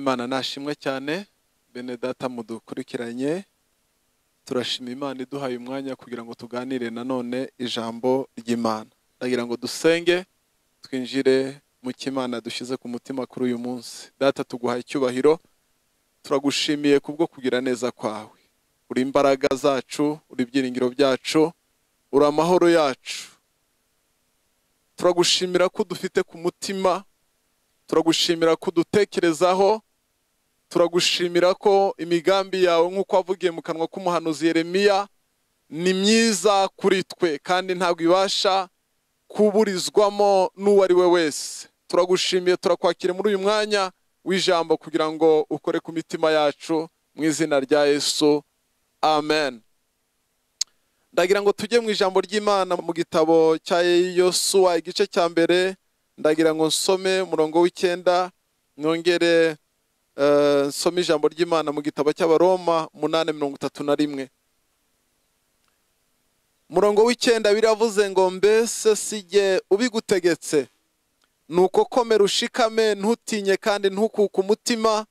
Imana nashimwe cyane bene data mudukurikiranye, turashima Imana iduhaye umwanya kugira ngo tuganire nanone ijambo ry'Imana. Ndagira ngo dusenge twinjire mu cy'Imana dushize ku mutima kuri uyu munsi. Data, tuguhaye icyubahiro, turagushimiye kubwo kugira neza kwawe. Uri imbaraga zacu, uri ibyiringiro byacu, uri amahoro yacu. Turagushimira ko dufite ku mutima, turagushimira ko dutekerezaho, turagushimira ko imigambi yawe nk'uko wavugiye mu kanwa k'umuhanuzi Yeremiya ni myiza kuri twe kandi ntabwo ibasha kuburizwamo n'uwo ari we wese. Turagushimiye, turakwakira muri uyu mwanya w'ijambo kugira ngo ukore ku mitima yacu mu izina rya Yesu, amen. Ndagira ngo tujye mu ijambo ry'Imana mu gitabo cya Yosuwa igice cya mbere. Ndagira ngo nsome umurongo w'icyenda, nongere nsome ijambo ry'Imana mu gitabo cy'Abaroma 8:31. Umurongo w'icyenda biravuze ngo: mbese sijye ubigutegetse, nuko komera ushikame, ntutinye kandi ntukuke umutima,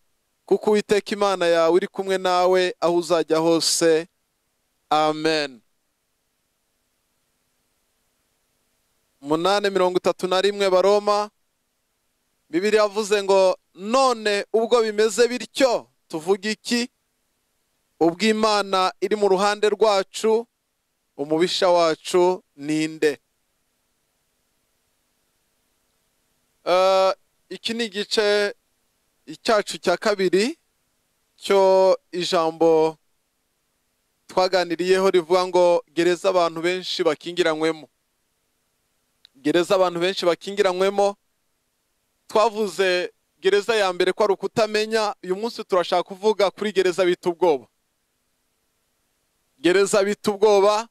kuko Uwiteka Imana yawe iri kumwe nawe aho uzajya hose. Amen. 8:31 Baroma, Bibiliya yavuze ngo: none ubwo bimeze bityo tuvuga iki? Ubwo Imana iri mu ruhande rwacu, umubisha wacu ninde? Iki ni igice cyacu cya kabiri cyo ijambo twaganiriyeho rivuga ngo gereza abantu benshi bakingiranywemo. Gereza abantu benshi bakingiranywemo. Twavuze gereza ya mbere ko ari ukutamenya. Uyu munsi turashaka kuvuga kuri gereza bita ubwoba. Gereza bita ubwoba.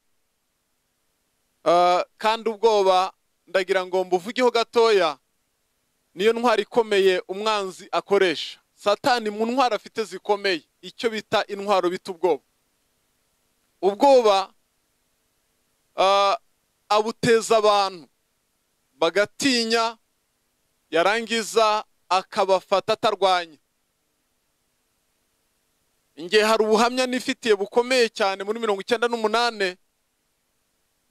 Kandi ubwoba ndagira ngo mbuvugeho gatoya, niyo ntwari ikomeye umwanzi akoresha. Satani mu ntwaro afite zikomeye, icyo bita intwaro bita ubwoba. Ubwoba abuteza abantu bagatinya, yarangiza akabafata atarwanya. Nge hari ubuhamya nifitiye bukomeye cyane. Muri 98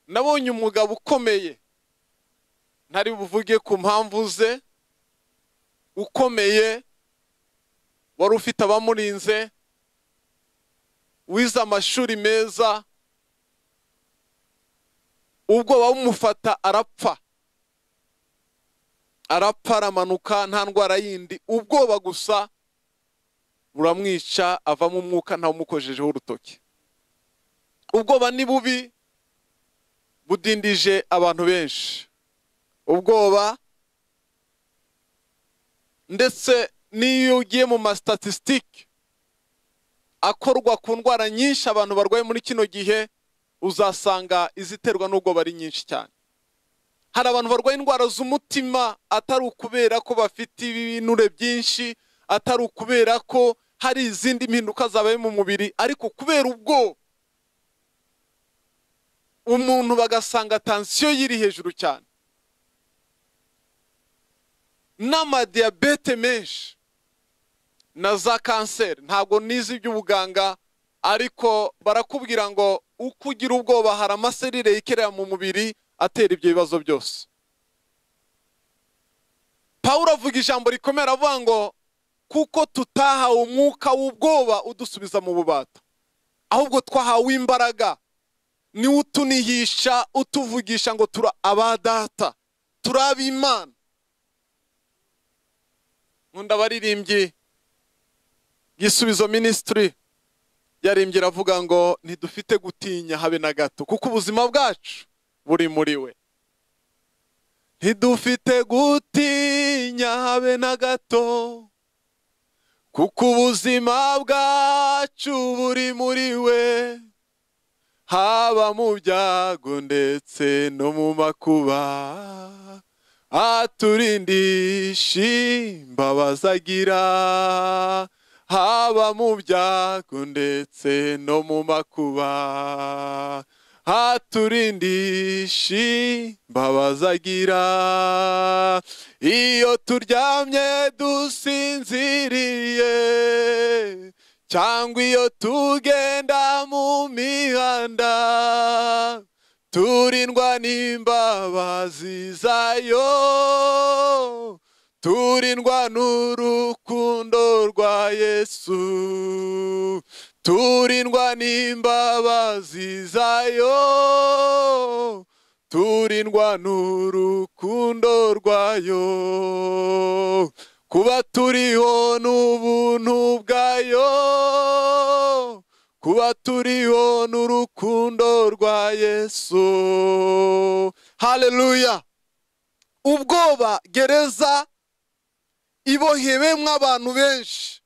nabonye umugabo ukomeye, ntari buvuge ku mpamvu ze, ukomeye, wari ufite abamurinze, wize amashuri meza, ubwoba bumufata arapfa. Arapfa, aramanuka, nta ndwara yindi, ubwoba gusa buramwica, avamo umwuka ntawumukojejeho urutoki. Ubwoba ni bubi, budindije abantu benshi. Ubwoba, ndetse n'iyo ugiye mu ma statistique akorwa ku ndwara nyinshi abantu barwaye muri kino gihe, uzasanga iziterwa n'ubwoba ari nyinshi cyane. Hari abantu barwaye indwara z'umutima atari ukubera ko bafite ibinure byinshi, atari ukubera ko hari izindi mpinduka zabaye mu mubiri, ariko kubera ubwoba umuntu bagasanga tension yiri hejuru cyane, n'amadiyabete menshi na za kanseri. Ntabwo nizi iby'ubuganga, ariko barakubwira ngo uko ugira ubwoba hari amaserire yikerera mu mubiri atera ibyo bibazo byose. Pawulo avuga ijambo rikomeye, aravuga ngo kuko tutahawe umwuka w'ubwoba udusubiza mu bubata, ahubwo twahawe imbaraga, niwe utunihisha, utuvugisha ngo tura abadata, turi ab'Imana. Nkunda abaririmbyi Gisubizo Ministry yarimbye iravuga ngo ntidufite gutinya habe na gato, kuko ubuzima bwacu buri muri we. Ntidufite gutinya habe na gato, kuko ubuzima bwacu buri muri we. Haba mu byago ndetse no mu makuba, aturindisha imbabazi agira. Haba mu byago ndetse no mu makuba, Haturindisha imbabazi agira. Iyo turyamye dusinziriye, cyangwa iyo tugenda mu mihanda, turindwa n'imbabazi zayo, turindwa n'urukundo rwa Yesu, turindwa n'imbabazi zayo, turindwa n'urukundo rwayo. Kuba turiho n'ubuntu bwayo, kuba turiho n'urukundo rwa Yesu. Haleluya. Ubwoba, gereza ibohewemwo abantu benshi.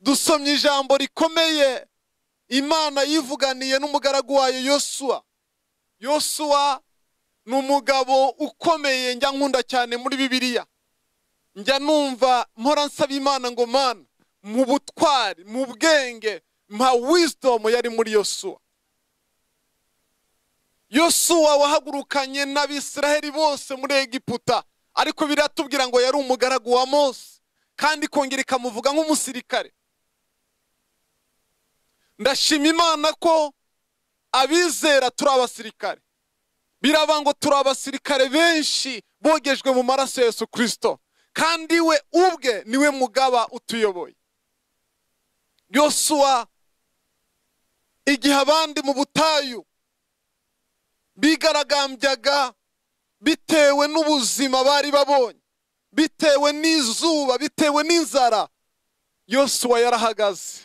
Dusomye ijambo rikomeye Imana yivuganiye n'umugaragu wayo Yosuwa. Yosuwa ni umugabo ukomeye njya nkunda cyane muri Bibiliya. Njya numva mpora nsaba Imana ngo Mana, mu butwari, mu bwenge, mpa wisdom yari muri Yosuwa. Yosuwa wahagurukanye n'Abisiraheli bose muri Egiputa, ariko biratubwira ngo yari umugaragu wa Mose, kandi kongera ikamuvuga nk'umusirikare. Ndashima Imana ko abizera turi abasirikare. Biraba ngo turi abasirikare benshi bogejwe mu maraso ya Yesu Kristo, kandi we ubwe niwe mugaba utuyoboye. Yosuwa igihe abandi mu butayu bigaragambyaga bitewe n'ubuzima bari babonye, bitewe n'izuba, bitewe n'inzara, Yosuwa yarahagaze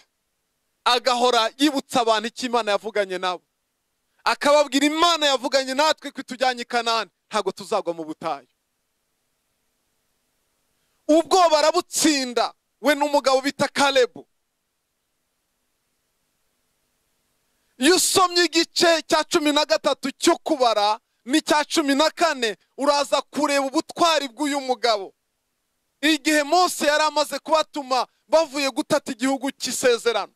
agahora yibutsa abantu icyo Imana yavuganye nabo, akababwira Imana yavuganye natwe ko itujyanye i Kanani, ntabwo tuzagwa mu butayu. Ubwoba arabutsinda, we n'umugabo bita Kalebu. Iyo usomye igice cya 13 cyo kubara n'icya 14, uraza kureba ubutwari bw'uyu mugabo. Igihe Mose yari amaze kubatuma bavuye gutata igihugu cy'isezerano,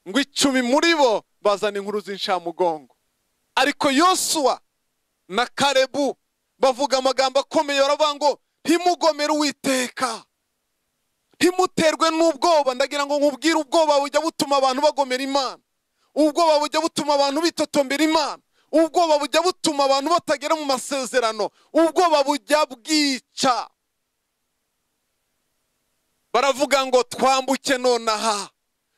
ngo 10 muri bo bazana inkuru z'inshamugongo, ariko Yosuwa na Kalebu bavuga amagambo akomeye, baravuga ngo ntimugomere Uwiteka, ntimuterwe n'ubwoba. Ndagira ngo nkubwire, ubwoba bujya butuma abantu bagomera Imana, ubwoba bujya butuma abantu bitotombera Imana, ubwoba bujya butuma abantu batagera mu masezerano, ubwoba bujya bwica. Baravuga ngo twambuke nonaha,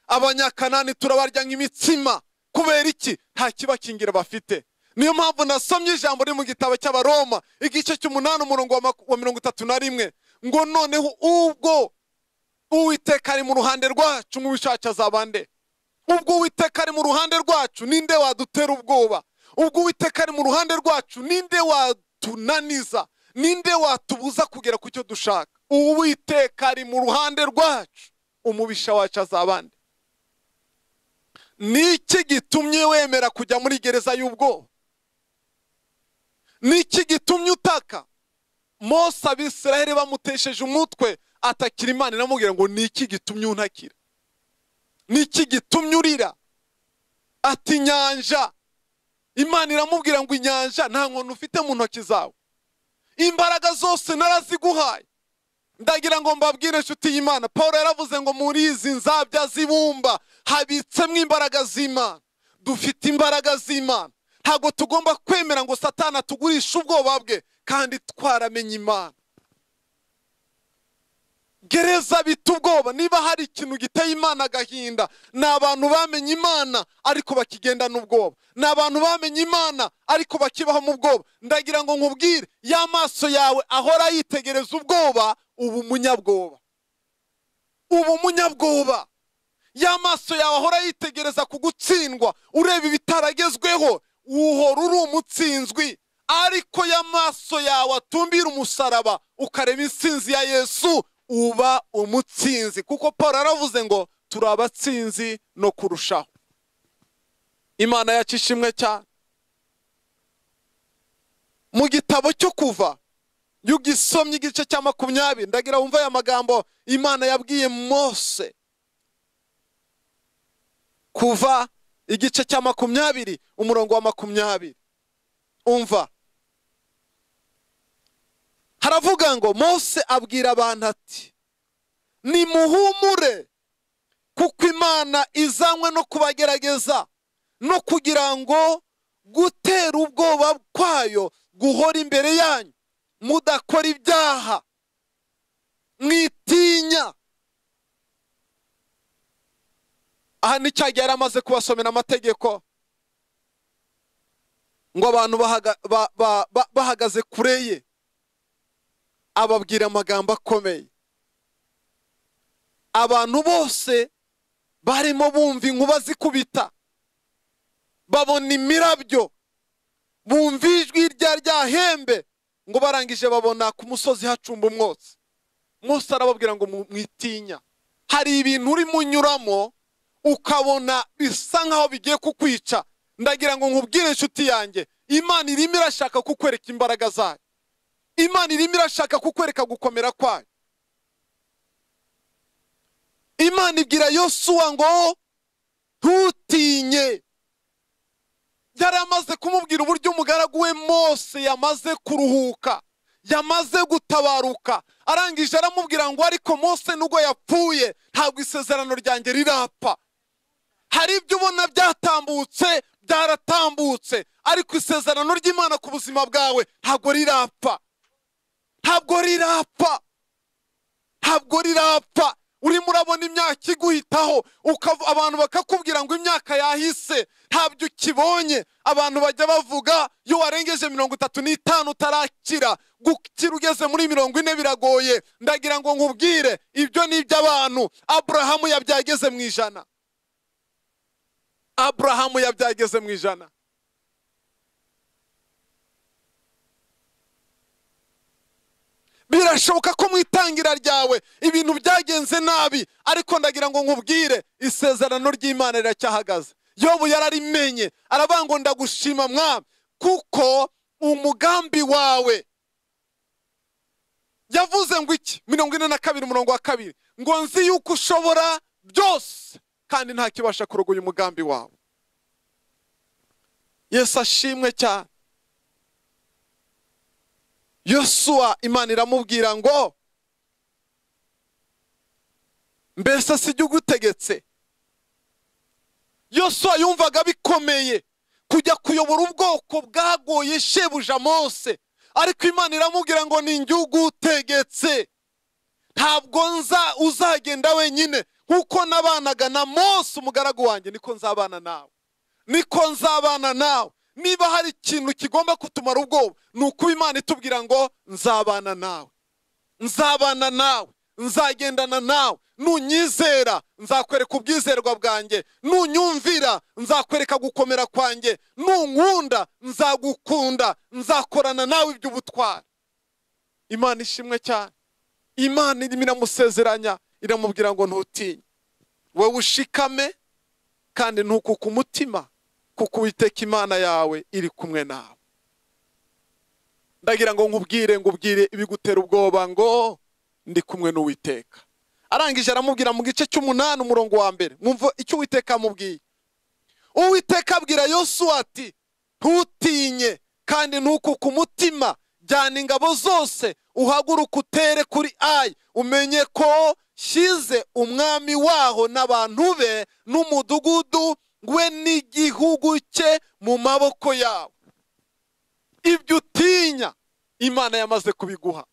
Abanyakanani turabarya nk'imitsima. Kubera iki? Nta kibakingira bafite. Niyo mpamvu nasomye ijambo riri mu gitabo cy'Abaroma igice cy'umunani umurongo wa 31, ngo noneho ubwo Uwiteka ari mu ruhande rwacu, umubisha azaba nde? Ubwo Uwiteka ari mu ruhande rwacu, ninde wadutera ubwoba? Ubwo Uwiteka ari mu ruhande rwacu, ninde watunaniza? Ninde watubuza kugera ku cyo dushaka? Uwiteka ari mu ruhande rwacu, umubisha wacu azaba nde? Niki gitumye wemera kujya muri gereza y'ubwoba? Niki gitumye utaka? Mose Abisiraheli bamutesheje umutwe, atakira Imana iramubwira ngo niki gitumye untakira? Niki gitumye urira? Ati inyanja. Imana iramubwira ngo inyanja nta nkono ufite mu ntoki zawe, imbaraga zose naraziguhaye. Ndagira ngo mbabwire inshuti y'Imana, Paul yaravuze ngo muri izi nzabya zibumba habitsemo imbaraga z'Imana. Dufite imbaraga z'Imana, ntabwo tugomba kwemera ngo Satani atugurishe ubwoba bwe kandi twaramenye Imana. Gereza bita ubwoba. Niba hari ikintu giteye Imana agahinda, ni abantu bamenye Imana ariko bakigendana ubwoba, ni abantu bamenye Imana ariko bakibaho mu bwoba. Ndagira ngo nkubwire, ya maso yawe ahora yitegereza ubwoba, ubu umunyabwoba, ubu umunyabwoba. Ya maso yawe ahora yitegereza ku gutsindwa, ureba ibitaragezweho, uhora uri umutsinzwi. Ariko ya maso yawe atumbira umusaraba, ukareba insinzi ya Yesu, uba umutsinzi. Kuko Paul yaravuze ngo turi abatsinzi no kurushaho. Imana yacu ishimwe cyane. Mu gitabo cyo Kuva, iyo ugisomye igice cya 20, ndagira wumva aya magambo Imana yabwiye Mose. Kuva igice cya 20 umurongo wa 20. Umva, haravuga ngo Mose abwira abantu ati nimuhumure, kuko Imana izanywe no kubagerageza no kugira ngo gutera ubwoba kwayo guhora imbere yanyu, mudakora ibyaha mwitinya. Aha ni cyagihe yari amaze kubasomera amategeko, ngo abantu bahagaze kure ye, ababwira amagambo akomeye. Abantu bose barimo bumva inkuba zikubita, babona imirabyo, bumva ijwi rya hembe, ngo barangije babona ku musozi hacumba umwotsi. Mose arababwira ngo mwitinya. Hari ibintu urimo unyuramo ukabona bisa nkaho bigiye kukwica. Ndagira ngo nkubwire inshuti yanjye, Imana irimo irashaka kukwereka imbaraga zayo. Imana irimo irashaka kukwereka gukomera kwayo. Imana ibwira Yosuwa ngo ntutinye. Yari amaze kumubwira uburyo umugaragu we Mose yamaze kuruhuka, yamaze gutabaruka. Arangije aramubwira ngo ariko Mose nubwo yapfuye ntabwo isezerano ryanjye rirapfa. Hari ibyo ubona byatambutse, byaratambutse, ariko isezerano ry'Imana ku buzima bwawe ntabwo rirapfa. Ntabwo rirapfa. Ntabwo rirapfa. Urimo urabona imyaka iguhitaho, abantu bakakubwira ngo imyaka yahise, ntabyo ukibonye. Abantu bajya bavuga iyo warengeje 35 utarakira, gukira ugeze muri 40 biragoye. Ndagira ngo nkubwire, ibyo ni iby'abantu. Aburahamu yabyageze mu 100. Aburahamu yabyageze mu 100. Birashoboka ko mu itangira ryawe ibintu byagenze nabi, ariko ndagira ngo nkubwire, isezerano ry'Imana riracyahagaze. Yobu yararimenye, aravuga ngo ndagushima mwami, kuko umugambi wawe. Yavuze ngo iki? 42 umurongo wa 2, ngo nzi yuko ushobora byose kandi nta kibasha kurogoya umugambi wawe. Yesu ashimwe cyane. Yosuwa Imana iramubwira ngo mbese si ugutegetse. Yosuwa yumvaga bikomeye kujya kuyobora ubwoko bwagoye shebuja Mose, ariko Imana iramubwira ngo ni njye ugutegetse, ntabwo nza uzagenda wenyine, nkuko nabanaga na Mose umugaragu wanjye niko nzabana nawe, niko nzabana nawe. Niba hari ikintu kigomba kutumara ubwoba, ni uko Imana itubwira ngo nzabana nawe, nzabana nawe, nzagendana nawe. Nunyizera nzakwereka ubwizerwa bwanjye, nunyumvira nzakwereka gukomera kwanjye, nunkunda nzagukunda, nzakorana nawe iby'ubutwari. Imana ishimwe cyane. Imana irimo iramusezeranya, iramubwira ngo ntutinye, wowe ushikame kandi ntukuke umutima, kuko Uwiteka Imana yawe iri kumwe nawe. Ndagira ngo nkubwire, ngubwire ibigutera ubwoba ngo ndi kumwe n'Uwiteka. Arangije aramubwira mu gice cy'umunani umurongo wa 1, mwumva icyo Uwiteka amubwiye. Uwiteka abwira Yosuwa ati ntutinye kandi ntukuke umutima, jyana ingabo zose uhaguruke utere kuri Ayi, umenye ko shyize umwami waho n'abantu be n'umudugudu we n'igihugu cye mu maboko yawe. Ibyo utinya Imana yamaze kubiguha.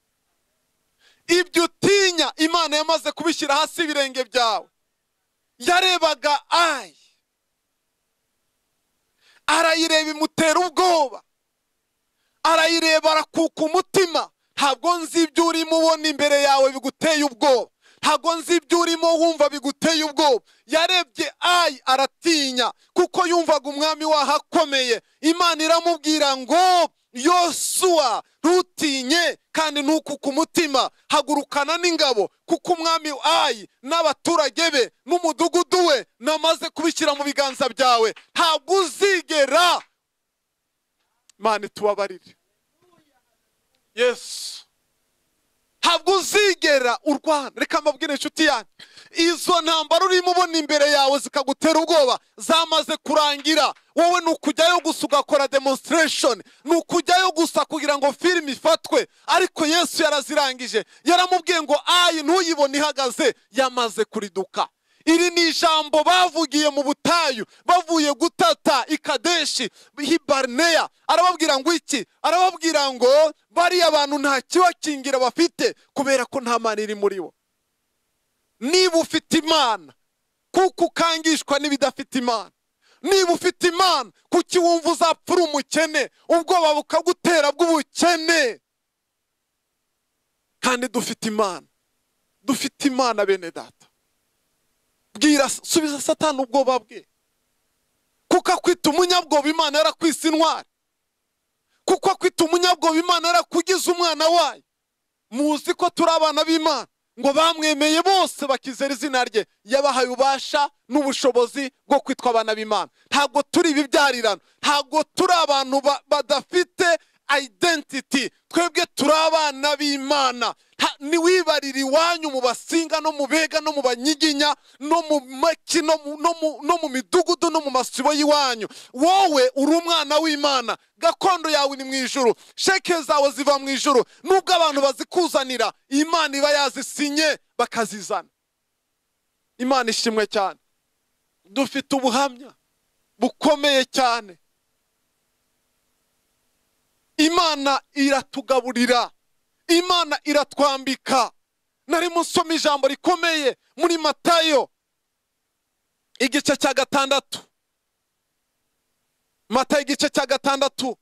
Ibyo utinya Imana yamaze kubishyira hasi ibirenge byawe. Yarebaga Ayi, arayireba imutera ubwoba, arayireba arakuka umutima. Ntabwo nzi ibyo urimo ubona imbere yawe biguteye ubwoba, ntabwo nzi ibyo urimo wumva biguteye ubwoba. Yarebye Ayi aratinya, kuko yumvaga umwami waho akomeye. Imana iramubwira ngo Yosuwa ntutinye kandi ntukuke umutima, hagurukana n'ingabo, kuko umwami Ayi n'abaturage be n'umudugudu we namaze kubishyira mu biganza byawe, ntabwo uzigera. Imana itubabarire. Yesu, ntabwo uzigera urwana. Reka mbabwire inshuti yanjye, Izo ntambara urimo ubona imbere yawe zikagutera ubwoba zamaze kurangira. Wowe ni ukujyayo gusa ugakora demonstration, ni ukujyayo gusa kugira ngo filime ifatwe. Ariko Yesu yarazirangije, yaramubwiye ngo Ayi ntuyibone ihagaze, yamaze kuriduka. Iri ni ijambo bavugiye mu butayu bavuye gutata i Kadeshi Hibarneya. Arababwira ngo iki? Arababwira ngo bariya abantu nta kibakingira bafite kubera ko nta Mana iri muri bo. Niba ufite Imana, kuko ukangishwa n'ibidafite Imana. Niba ufite Imana, kuki wumva uzapfura umukene, ubwoba bukagutera bw'ubukene? Kandi dufite Imana, dufite Imana bene data. Bwira, subiza Satani ubwoba bwe, kuko akwita umunyabwoba Imana yarakwise intwari, kuko akwita umunyabwoba Imana yarakugize umwana wayo. Muzi ko turi abana b'Imana, ngo bamwemeye bose bakizera izina rye, yabahaye ububasha n'ubushobozi bwo kwitwa abana b'Imana. Ntabwo turi ibibyarirano, ntabwo turi abantu badafite identity, twebwe turi abana b'Imana. Niwibarira iwanyu mu Basinga no mu Bega no mu Banyiginya no mu Maki no mu midugudu no mu masibo y'iwanyu, wowe uri umwana w'Imana. Gakondo yawe ni mu ijuru, sheke zawe ziva mu ijuru. Nubwo abantu bazikuzanira, Imana iba yazisinye bakazizana. Imana ishimwe cyane. Dufite ubuhamya bukomeye cyane. Imana iratugaburira, Imana iratwambika. Nari musoma ijambo rikomeye muri Matayo igice cya 6. Matayo igice cya 6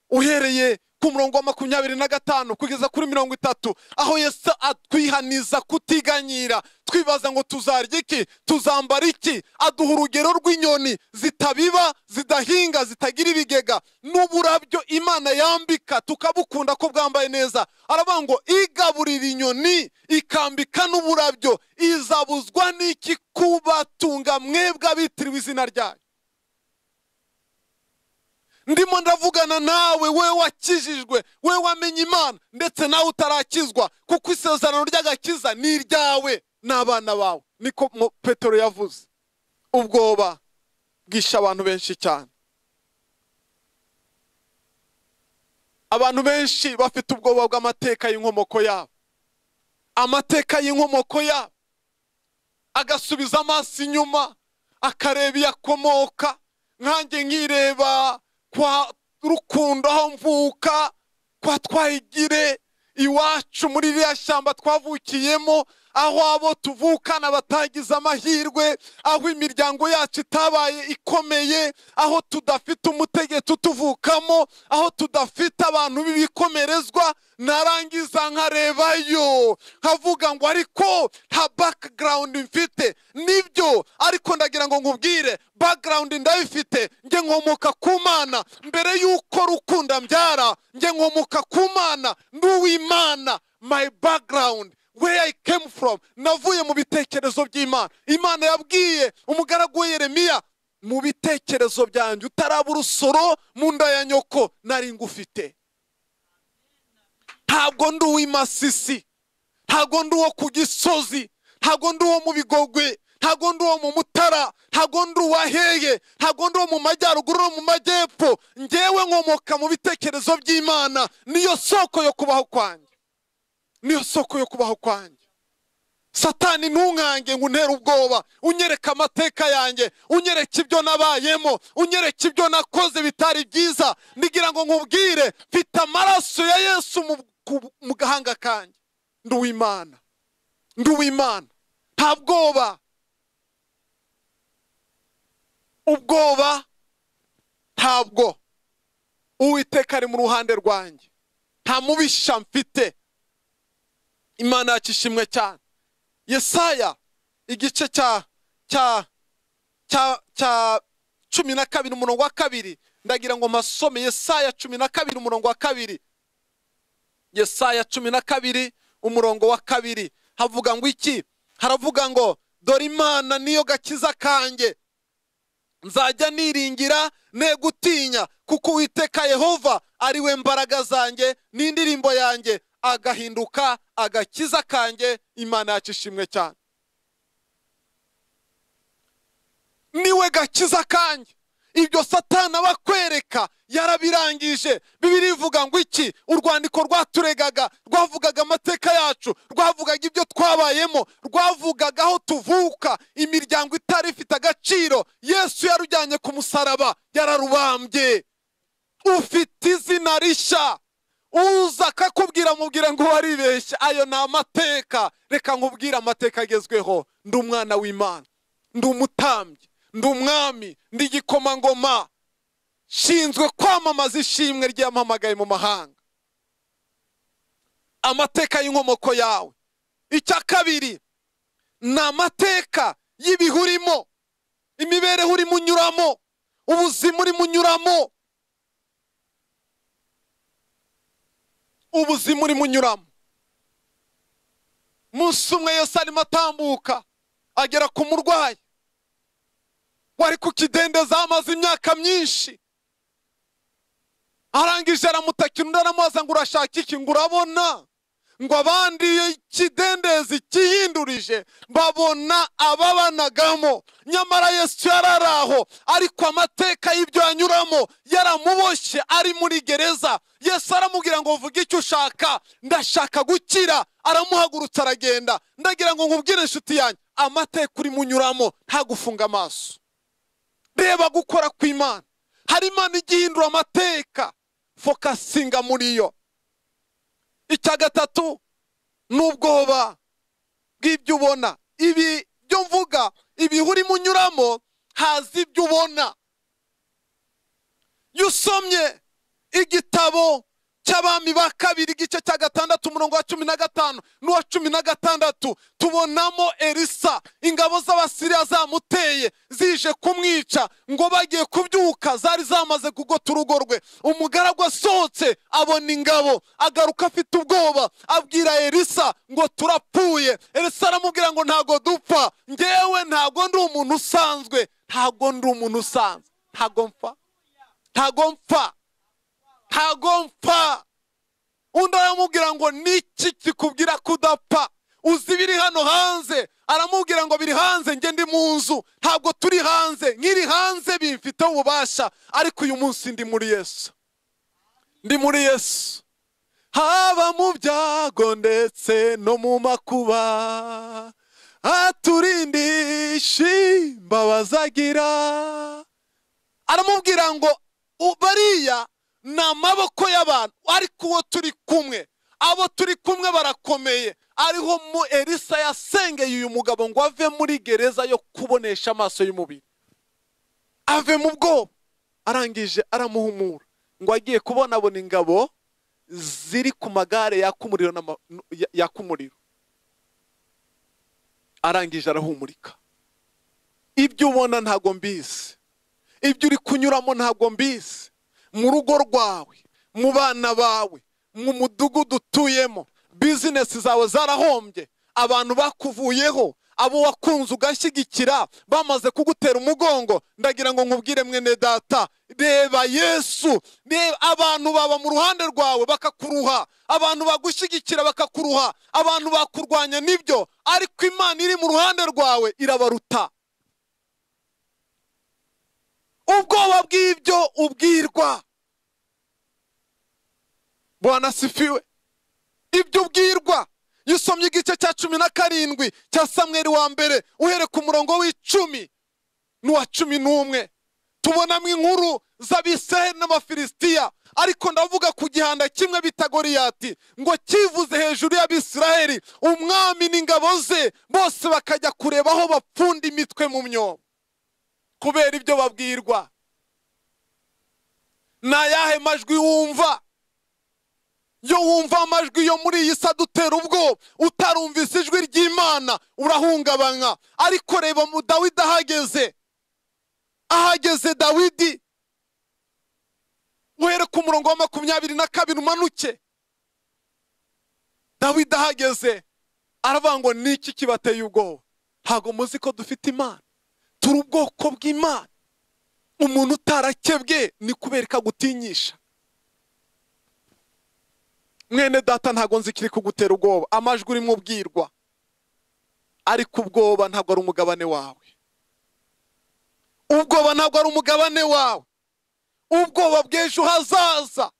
uhereye ku murongo wa 25 kugeza kuri 30, aho Yesu atwihaniza kutiganyira, twibaza ngo tuzarya iki, tuzambara iki. Aduha urugero rw'inyoni zitabiba, zidahinga, zitagira ibigega, n'uburabyo Imana yambika tukabukunda ko bwambaye neza. Aravuga ngo igaburira inyoni ikambika n'uburabyo, izabuzwa n'iki kubatunga mwebwe abitiriwe izina ryayo? Ndimo ndavugana nawe, we wakijijwe, we wamenye Imana, ndetse nawe utarakizwa, kuko isezerano ry'agakiza ni iryawe n'abana bawe. Niko Petero yavuze. Ubwoba bwishe abantu benshi cyane. Abantu benshi bafite ubwoba bw'amateka y'inkomoko yabo. Amateka y'inkomoko yabo agasubiza amaso inyuma, akareba iyakomoka. Nkanjye nkireba kwa Rukundo aho mvuka, kwa Twayigire iwacu muri ririya shyamba twavukiyemo, aho abo tuvukana batagize amahirwe, aho imiryango yacu itabaye ikomeye, aho tudafite umutegetsi utuvukamo, aho tudafite abantu b'ibikomerezwa. Narangiza nkarebayo nkavuga ngo ariko nta background mfite. Nibyo, ariko ndagira ngo nkubwire, background ndayifite. Nge nkomoka ku Mana. Mbere yuko Rukunda mbyara, nge nkomoka ku Mana, nduw'Imana. My background, where I came from, navuye mu bitekerezo by'Imana. Imana yabwiye umugaragu we Yeremiya, mu bitekerezo byanjye utaraba urusoro mu nda ya nyoko nari ngufite. Ntabwo ndi uw'imasisi, ntabwo ndi uwo ku Gisozi, ntabwo ndi uwo mu Bigogwe, ntabwo ndi uwo mu Mutara, ntabwo ndi uwaheye, ntabwo ndi uwo mu majyaruguru no mu majyepfo. Ngewe nkomoka mu bitekerezo by'Imana. Niyo soko yo kubaho kwanjye, niyo soko yo kubaho kwanjye. Satani ntunkange ngo untere ubwoba, unyereka amateka yanjye, unyereka ibyo nabayemo, unyereka ibyo nakoze bitari byiza. Nigira ngo nkubwire, mfite amaraso ya Yesu mu gahanga kanjye. Ndi uw'Imana, ndi uw'Imana. Nta bwoba. Ubwoba ntabwo. Uwiteka ari mu ruhande rwanjye, nta mubisha mfite. Imana yacu ishimwe cyane. Yesaya igice cya 12 umurongo wa 2, ndagira ngo masome Yesaya 12 umurongo wa 2. Yesaya 12 umurongo wa 2 havuga ngo iki? Haravuga ngo dore Imana niyo gakiza kanjye, nzajya niringira ne gutinya, kuko Uwiteka Yehova ari we mbaraga zanjye n'indirimbo yanjye, agahinduka agakiza kanjye. Imana yacu ishimwe cyane. Niwe gakiza kanjye. Ibyo Satani abakwereka yarabirangije. Bibiliya ivuga ngo iki? Urwandiko rwaturegaga, rwavugaga amateka yacu, rwavugaga ibyo twabayemo, rwavugaga aho tuvuka, imiryango itari ifite agaciro. Yesu yarujyanye ku musaraba, yararubambye. Ufite izina rishya. Uza akakubwira, mubwira ngo waribeshye, ayo ni amateka. Reka nkubwire amateka agezweho. Ndi umwana w'Imana, ndi umutambyi, ndi umwami, ndi igikomangoma, shinzwe kwamamaza ishimwe ry'ampamagaye mu mahanga. Amateka y'inkomoko yawe. Icya kabiri ni amateka y'ibihe urimo, imibereho urimo unyuramo, ubuzima urimo unyuramo, ubuzima urimo unyuramo. Umunsi umwe Yesu arimo atambuka agera ku murwayi wari ku kidendezi amaze imyaka myinshi. Arangije aramutakira, undi aramubaza ngo urashaka iki? Ngo urabona ngo abandi ikidendezi kihindurije babona ababanagamo, nyamara Yesu yararaho, ariko amateka y'ibyo yanyuramo yaramuboshye ari muri gereza. Yesu aramubwira ngo vuga icyo ushaka, ndashaka gukira. Aramuhagurutsa aragenda. Ndagira ngo nkubwire inshuti yanjye, amateka urimo unyuramo ntagufunga amaso. Reba gukora kw'Imana. Hari Imana igihindura amateka, fokasinga muri yo. Icya gatatu ni ubwoba bw'ibyo ubona. Ibi byo mvuga, ibihe urimo unyuramo, haza ibyo ubona. Iyo usomye igitabo cy'Abami ba kabiri igice cya 6 umurongo wa 15 n'uwa 16, tubonamo Elisa, ingabo z'Abasiriya zamuteye zije kumwica, ngo bagiye kubyuka zari zamaze kugota urugo rwe. Umugaragu asohotse abona ingabo, agaruka afite ubwoba, abwira Elisa ngo turapfuye. Elisa aramubwira ngo ntago dupfa, ngewe ntago ndi umuntu usanzwe, ntago ndi umuntu usanzwe, ntago mpfa, ntago mpfa, ntago mpfa. Undi aramubwira ngo niki kikubwira kudapfa? Uzi biri hano hanze? Aramubwira ngo biri hanze, nge ndi mu nzu, ntabwo turi hanze, nkiri hanze bimfiteho ububasha, ariko uyu munsi ndi muri Yesu, ndi muri Yesu. Haba mu byago ndetse no mu makuba, aturindisha imbabazi agira. Aramubwira ngo bariya ni amaboko y'abantu, ariko uwo turi kumwe, abo turi kumwe barakomeye. Ariho mu Elisa yasengeye uyu mugabo ngo ave muri gereza yo kubonesha amaso y'umubiri, ave mu bwoba. Arangije aramuhumura ngo agiye kubona abona ingabo ziri ku magare yaka umuriro. Arangije arahumurika. Ibyo ubona ntago mbizi, ibyo uri kunyuramo ntago mbizi. Mu rugo rwawe, mu bana bawe, mu mudugudu utuyemo, bizinesi zawe zarahombye, abantu bakuvuyeho, abo wakunze ugashyigikira bamaze kugutera umugongo. Ndagira ngo nkubwire mwene data, reba Yesu. Reba abantu baba mu ruhande rwawe bakakuruha, abantu bagushyigikira bakakuruha, abantu bakurwanya nibyo, ariko Imana iri mu ruhande rwawe irabaruta. Ubwoba bw'ibyo ubwirwa. Bwana sifiwe. Ibyo ubwirwa. Iyo usomye igice cya 17 cya Samweli wa mbere, uhere ku murongo w'10 n'uwa 11, tubonamo inkuru z'Abisirayeli n'Abafilisitiya. Ariko ndavuga ku gihanda kimwe bita Goliyati, ngo kivuze hejuru y'Abisirayeli, umwami n'ingabo ze bose bakajya kureba aho bapfunda imitwe mu myobo kubera ibyo babwirwa. Ni ayahe majwi wumva? Yo wumva amajwi yo muri iyi si adutera ubwoba, utarumvise ijwi ry'Imana urahungabanywa. Ariko reba mu Dawidi ahageze, ahageze Dawidi, uhere ku murongo wa 22 umanuke. Dawidi ahageze aravuga ngo niki kibateye ubwoba? Ntago muzi ko dufite Imana, turi ubwoko bw'Imana. Umuntu utarakebwe ni kubereka gutinyisha. Mwene data, ntago nzi kiri kugutera ubwoba, amajwi urimo ubwirwa, ariko ubwoba ntabwo ari umugabane wawe. Ubwoba ntabwo ari umugabane wawe. Ubwoba bw'ejo hazaza.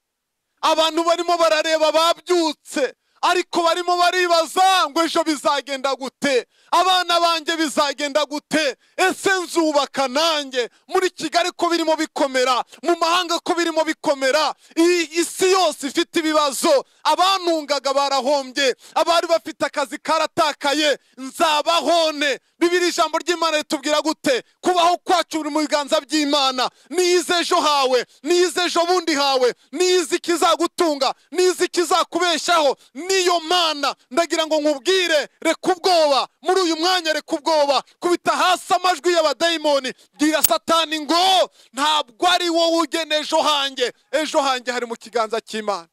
Abantu barimo barareba babyutse, ariko barimo baribaza ngo ejo bizagenda gute, abana banjye bizagenda gute, ese nzubaka nanjye muri Kigali ko birimo bikomera, mu mahanga ko birimo bikomera, isi yose ifite ibibazo, abantungaga barahombye, abari bafite akazi karatakaye, nzabahone. Bibiri ijambo ry'Imana ritubwira gute? Kubaho kwacu buri mu biganza by'Imana. Niyize ejo hawe, niyize ejo bundi hawe, niyize ikizagutunga, niyize ikizakubeshaho. Niyo Mana ndagira ngo nkubwire, reka ubwoba muri uyu mwanya, reka ubwoba, kubita hasi amajwi y'abadayimoni, bwira Satani ngo ntabwo ari wowe ugena ejo hanjye, ejo hanjye hari mu kiganza cy'Imana.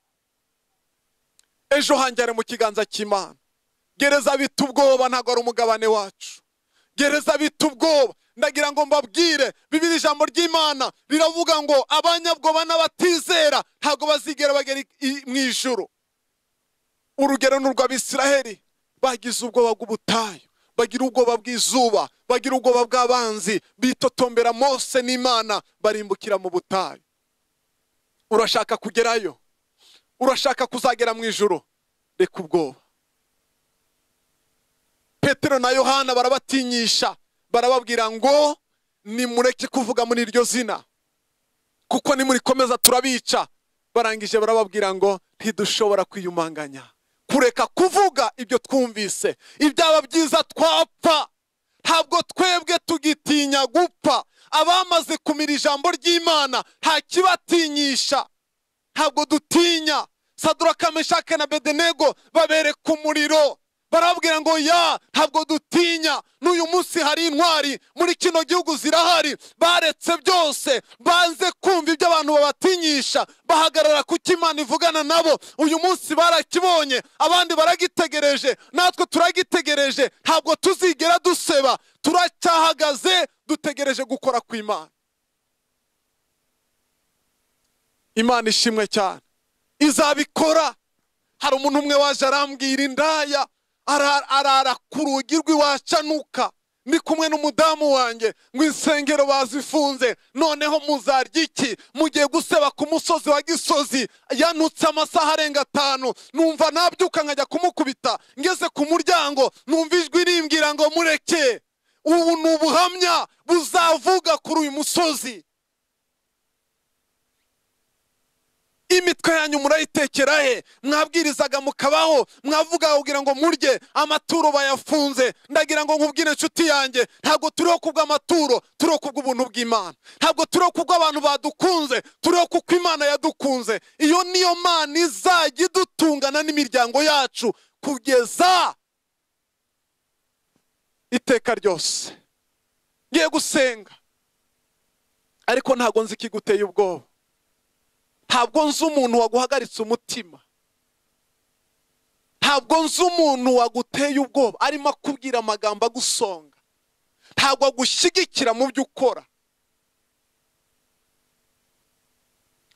Ejo hanjye hari mu kiganza cy'Imana. Gereza bita ubwoba ntabwo ari umugabane wacu. Gereza bita ubwoba. Ndagira ngo mbabwire, Bibiri ijambo ry'Imana riravuga ngo abanyabwoba n'abatizera ntabwo bazigera bagera mu ijuru. Urugero ni urw'Abisiraheli bagize ubwoba bw'ubutayu, bagira ubwoba bw'izuba, bagira ubwoba bw'abanzi, bitotombera Mose n'Imana, barimbukira mu butayu. Urashaka kugerayo? Urashaka kuzagera mu ijuru? Reka ubwoba. Petero na Yohana barabatinyisha, barababwira ngo nimureke kuvuga muri iryo zina, kuko nimurikomeza turabica. Barangije barababwira ngo ntidushobora kwiyumanganya kureka kuvuga ibyo twumvise. Ibyaba byiza twapfa, ntabwo twebwe tugitinya gupfa. Abamaze kumira ijambo ry'Imana nta kibatinyisha, ntabwo dutinya. Saduraka, Meshake na Abedenego babereka umuriro, barababwira ngo ya, ntabwo dutinya. N'uyu munsi hari intwari muri kino gihugu zirahari, baretse byose, banze kumva ibyo abantu babatinyisha, bahagarara ku cyo Imana ivugana nabo. Uyu munsi barakibonye, abandi baragitegereje, natwe turagitegereje. Ntabwo tuzigera duseba, turacyahagaze, dutegereje gukora kw'Imana. Imana ishimwe cyane, izabikora. Hari umuntu umwe waje arambwira indaya, arara ku rugi rw'iwacanuka, ndi kumwe n'umudamu wanjye, ngo insengero bazifunze, noneho muzarya iki? Mugiye guseba ku musozi wa Gisozi. Yanutse amasaha arenga 5, numva nabyuka nkajya kumukubita. Ngeze ku muryango numva ijwi rimbwira ngo mureke. Ubu ni ubuhamya buzavuga kuri uyu musozi. Imitwe yanyu murayitekera he? Mwabwirizaga mukabaho, mwavuga kugira ngo murye, amaturo bayafunze. Ndagira ngo nkubwire inshuti yanjye, ntabwo turiho kubw'amaturo, turiho kubw'ubuntu bw'Imana. Ntabwo turiho kubw'abantu badukunze, turiho kuko Imana yadukunze. Iyo niyo Mana izajya idutungana n'imiryango yacu kugeza iteka ryose. Ngiye gusenga, ariko ntabwo nzi ikiguteye ubwoba. Ntabwo nzi umuntu waguhagaritse umutima. Ntabwo nzi umuntu waguteye ubwoba, arimo akubwira amagambo agusonga. Ntabwo agushyigikira mu byo ukora,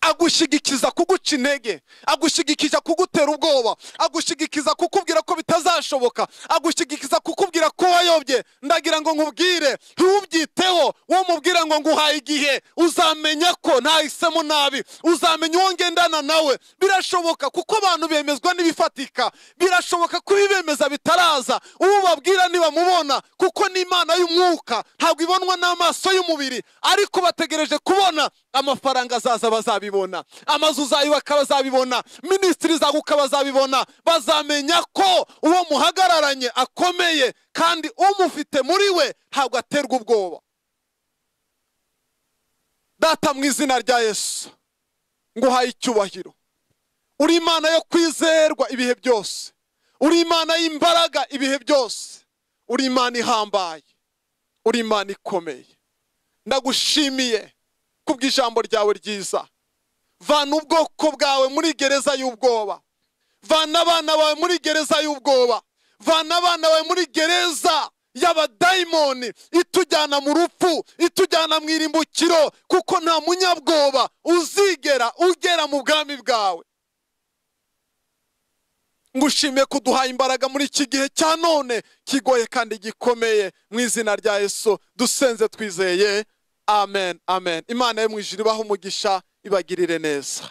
agushyigikiza kuguca intege, agushyigikiza kugutera ubwoba, agushyigikiza kukubwira ko bitazashoboka, agushyigikiza kukubwira ko wayobye. Ndagira ngo nkubwire, ntubyiteho. Uwo mubwira ngo nguhaye igihe, uzamenya ko ntahisemo nabi, uzamenya uwo ngendana nawe. Birashoboka kuko abantu bemezwa n'ibifatika, birashoboka ko ibibemeza bitaraza. Uwo babwira ntibamubona, kuko ni Imana y'umwuka, ntabwo ibonwa n'amaso y'umubiri, ariko bategereje kubona amafaranga azaza bazabibona, amazu uzayubaka bazabibona, minisitiri zaguka bazabibona. Bazamenya ko uwo muhagararanye akomeye, kandi umufite muri we ntabwo aterwa ubwoba. Data, mu izina rya Yesu nguhaye icyubahiro. Uri Imana yo kwizerwa ibihe byose, uri Imana y'imbaraga ibihe byose, uri Imana ihambaye, uri Imana ikomeye. Ndagushimiye kubw'ijambo ryawe ryiza. Vana ubwoko bwawe muri gereza y'ubwoba, vana abana bawe muri gereza y'ubwoba, vana abana bawe muri gereza y'abadayimoni itujyana mu rupfu, itujyana mu irimbukiro, kuko nta munyabwoba uzigera ugera mu bwami bwawe. Ngushimiye kuduha imbaraga muri iki gihe cya none kigoye kandi gikomeye. Mu izina rya Yesu dusenze twizeye, Amen, amen. Imana yo mu ijuru ibahe umugisha, ibagirire neza.